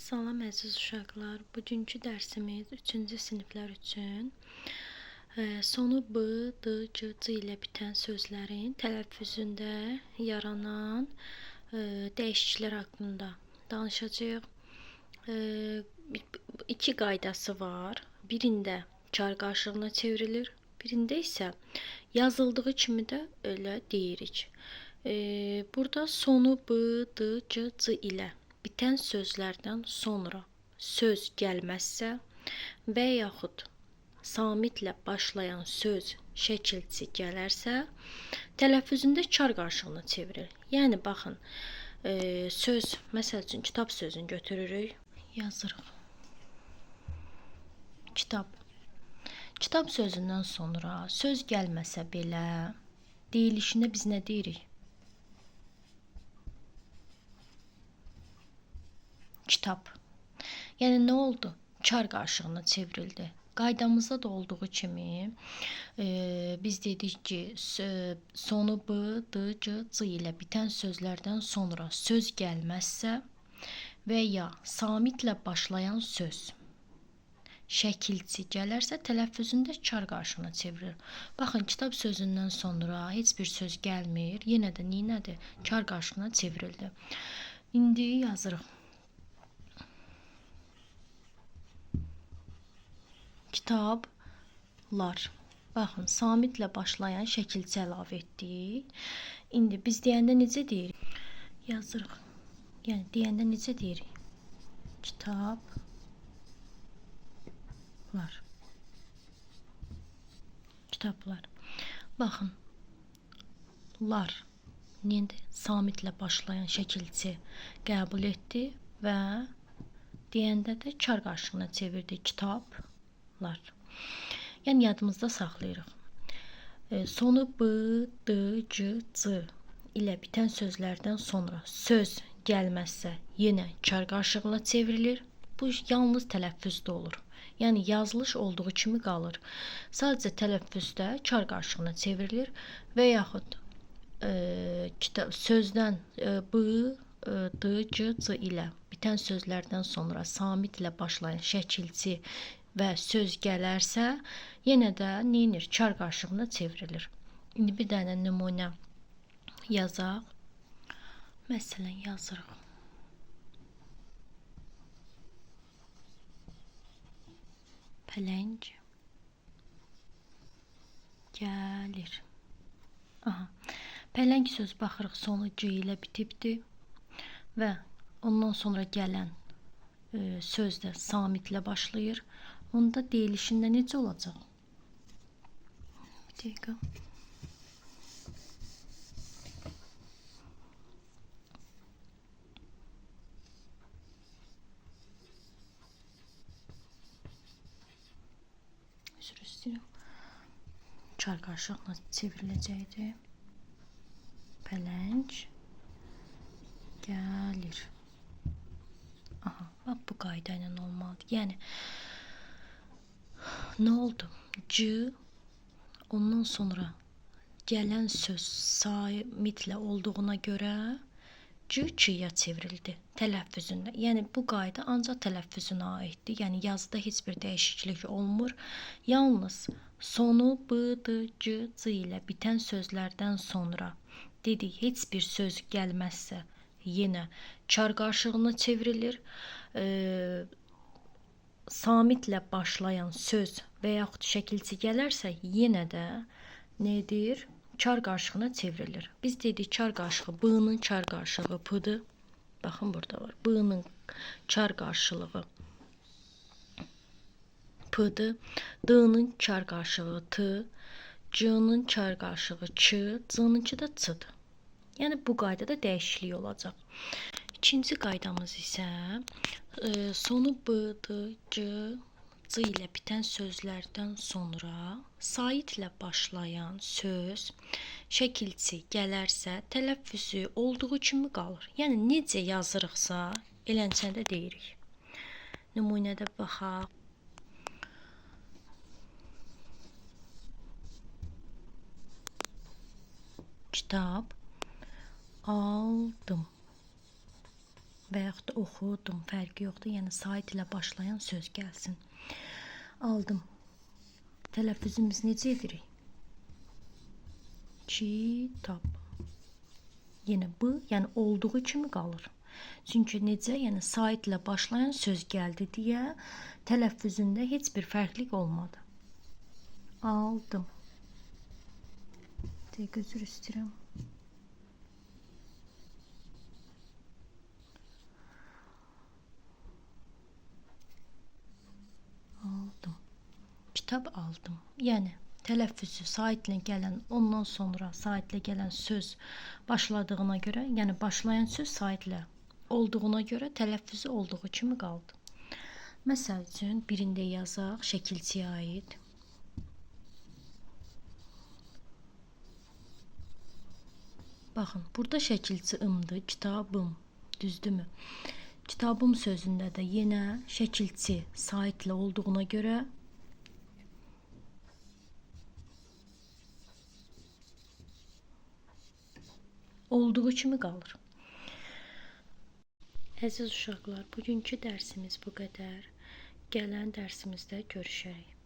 Salam əziz uşaqlar. Bugünkü dərsimiz 3-cü siniflər üçün sonu B, D, C, C ilə bitən sözlərin tələffüzündə yaranan dəyişikliklər haqqında danışacağıq. İki qaydası var. Birində kar qarşılığına çevrilir, birində isə yazıldığı kimi də elə deyirik. Burada sonu B, D, C, C ilə bitən sözlərdən sonra söz gəlməzsə və yaxud samitlə başlayan söz şəkilçi gələrsə, tələffüzündə kar qarşılığına çevrilir. Yəni baxın, söz, məsəl üçün kitab sözünü götürürük, yazırıq. Kitab. Kitab sözündən sonra söz gəlməsə belə deyilişində biz nə deyirik? Kitab. Yəni nə oldu? Kar qarşılığına çevrildi. Qaydamızda da olduğu kimi biz dedik ki, sonu B, D, C, C ilə bitən sözlərdən sonra söz gəlməzsə və ya samitlə başlayan söz şəkilçi gələrsə, tələffüzündə kar qarşılığına çevrilir. Baxın, kitab sözündən sonra heç bir söz gəlmir. Yenə də neynədir? Kar qarşılığına çevrildi. İndi yazırıq. Kitablar. Baxın, samitlə başlayan şəkilçi əlavə etdik. İndi biz deyəndə necə deyirik? Yazırıq. Yəni, deyəndə necə deyirik? Kitablar. Kitablar. Baxın, lar. İndi samitlə başlayan şəkilçi qəbul etdi və deyəndə də kar qarşılığına çevirdi. Kitablar. Yəni, yadımızda saxlayırıq. Sonu B, D, C, C ilə bitən sözlərdən sonra söz gəlməzsə, yenə kar qarşılığına çevrilir. Bu, yalnız tələffüzdə olur. Yəni, yazılış olduğu kimi qalır. Sadəcə tələffüzdə kar qarşılığına çevrilir və yaxud sözdən B, D, C, C ilə bitən sözlərdən sonra samitlə başlayan şəkilçi və söz gələrsə, yenə də neynir? Kar qarşılığına çevrilir. İndi bir dənə nümunə yazaq. Məsələn, yazırıq. Pələng gəlir. Aha. Pələng söz baxırıq, sonu C ilə bitibdir və ondan sonra gələn söz də samitlə başlayır. Onda deyilişində necə olacaq? Bir dəqiqə. Üzr istəyirəm. Kar qarşılığına çevriləcəkdir. Pələng gəlir. Aha, bax bu qayda ilə olmalıdır. Yəni, nə oldu? C, ondan sonra gələn söz samitlə olduğuna görə C, Ç-ya çevrildi tələffüzündə. Yəni, bu qayda ancaq tələffüzünə aiddir. Yəni, yazıda heç bir dəyişiklik olmur. Yalnız sonu B, D, C, C ilə bitən sözlərdən sonra dedik, heç bir söz gəlməzsə yenə kar qarşılığına çevrilir. Samitlə başlayan söz və yaxud şəkilçi gələrsə, yenə də nə edir? Kar qarşılığına çevrilir. Biz dedik, kar qarşılığı B-nın kar qarşılığı P-dır. Baxın, burada var. B-nın kar qarşılığı P-dır. D-nın kar qarşılığı T, C-nın kar qarşılığı Ç, C-nınki də C-dır. Yəni, bu qaydada dəyişiklik olacaq. İkinci qaydamız isə sonu B, D, C, C ilə bitən sözlərdən sonra saitlə başlayan söz şəkilçi gələrsə, tələffüzü olduğu kimi qalır. Yəni, necə yazırıqsa, elənçə də deyirik. Nümunədə baxaq. Kitab aldım. Və yaxud da oxudum, fərqi yoxdur. Yəni sait ilə başlayan söz gəlsin. Aldım. Tələffüzümüz necə edirik? Kitab. Yenə B, yəni olduğu kimi qalır. Çünki necə, yəni saitlə başlayan söz gəldi deyə tələffüzündə heç bir fərqlilik olmadı. Aldım. Dəqiq, üzr istəyirəm. Aldım. Kitab aldım. Yəni tələffüzü saitlə gələn, ondan sonra saitlə gələn söz başladığına görə, yəni başlayan söz saitlə olduğuna görə tələffüzü olduğu kimi qaldı. Məsəl üçün, birində yazaq şəkilçiyə aid. Baxın, burada şəkilçi ımdır, kitabım, düzdürmü? Kitabım sözündə də yenə şəkilçi saitlə olduğuna görə olduğu kimi qalır. Əziz uşaqlar, bugünkü dərsimiz bu qədər. Gələn dərsimizdə görüşərik.